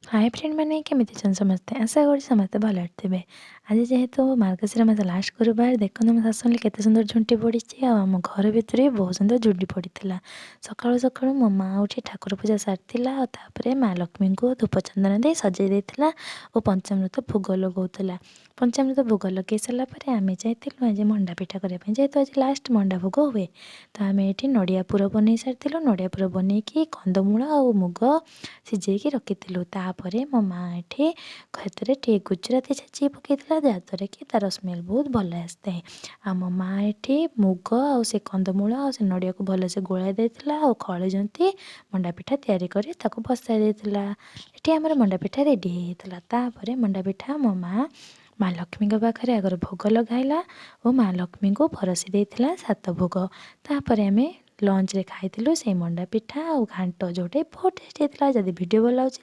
ହାଏ friend ମାନେ, କେମିତି ଅଛନ୍ତି ସମସ୍ତେ? ଆଶା କରୁଛି ସମସ୍ତେ ଭଲରେ ଥିବେ। ଆଜି ଯେହେତୁ ମାର୍ଗଶିର ମାସ ଲାଷ୍ଟ ଗୁରୁବାର, ଦେଖନ୍ତୁ ମୋ ଶାଶୁ କେତେ ସୁନ୍ଦର ଝୁଣ୍ଟି ପଡ଼ିଛି ଆଉ ଆମ ଘର ଭିତରେ ବି ବହୁତ ସୁନ୍ଦର ଝୁଣ୍ଟି ପଡ଼ିଥିଲା। ସକାଳୁ ସକାଳୁ ମୋ ମାଆ ଉଠି ଠାକୁର ପୂଜା ସାରିଥିଲା ଆଉ ତାପରେ ମା ଲକ୍ଷ୍ମୀଙ୍କୁ ଧୂପ ଚନ୍ଦନ ଦେଇ ସଜେଇ ଦେଇଥିଲା ଓ ପଞ୍ଚାମୃତ ଭୋଗ ଲଗାଉଥିଲା। ପଞ୍ଚାମୃତ ଭୋଗ ଲଗାଇ ସାରିଲା ପରେ ଆମେ ଯାଇଥିଲୁ ଆଜି ମଣ୍ଡା ପିଠା କରିବା ପାଇଁ, ଯେହେତୁ ଆଜି ଲାଷ୍ଟ ମଣ୍ଡା ଭୋଗ ହୁଏ। ତ ଆମେ ଏଠି ନଡ଼ିଆ ପୁର ବନେଇ ସାରିଥିଲୁ। ନଡ଼ିଆ ପୁର ବନେଇକି କନ୍ଦମୂଳ ଆଉ ମୁଗ ସିଝେଇକି ରଖିଥିଲୁ। ତାପରେ ମୋ ମାଆ ଏଠି ସେଥିରେ ଟିକେ ଗୁଜୁରାତି ଛେଚିକି ପକାଇଥିଲା, ଯାହାଦ୍ୱାରା କି ତା'ର ସ୍ମେଲ୍ ବହୁତ ଭଲ ଆସିଥାଏ। ଆଉ ମୋ ମାଆ ଏଠି ମୁଗ ଆଉ ସେ କନ୍ଦମୂଳ ଆଉ ସେ ନଡ଼ିଆକୁ ଭଲସେ ଗୋଳାଇ ଦେଇଥିଲା ଆଉ ଖଳି ଜନ୍ତି ମଣ୍ଡା ପିଠା ତିଆରି କରି ତାକୁ ବସାଇ ଦେଇଥିଲା। ଏଠି ଆମର ମଣ୍ଡା ପିଠା ରେଡ଼ି ହେଇଯାଇଥିଲା। ତାପରେ ମଣ୍ଡା ପିଠା ମୋ ମାଆ ମା ଲକ୍ଷ୍ମୀଙ୍କ ପାଖରେ ଆଗରେ ଭୋଗ ଲଗାଇଲା ଓ ମା ଲକ୍ଷ୍ମୀଙ୍କୁ ପରସି ଦେଇଥିଲା ସାତ ଭୋଗ। ତାପରେ ଆମେ ଲଞ୍ଚରେ ଖାଇଥିଲୁ ସେଇ ମଣ୍ଡା ପିଠା ଆଉ ଘାଣ୍ଟ, ଯେଉଁଟା ବହୁତ ଟେଷ୍ଟ ହେଇଥିଲା। ଯଦି ଭିଡ଼ିଓ ଭଲ ଲାଗୁଛି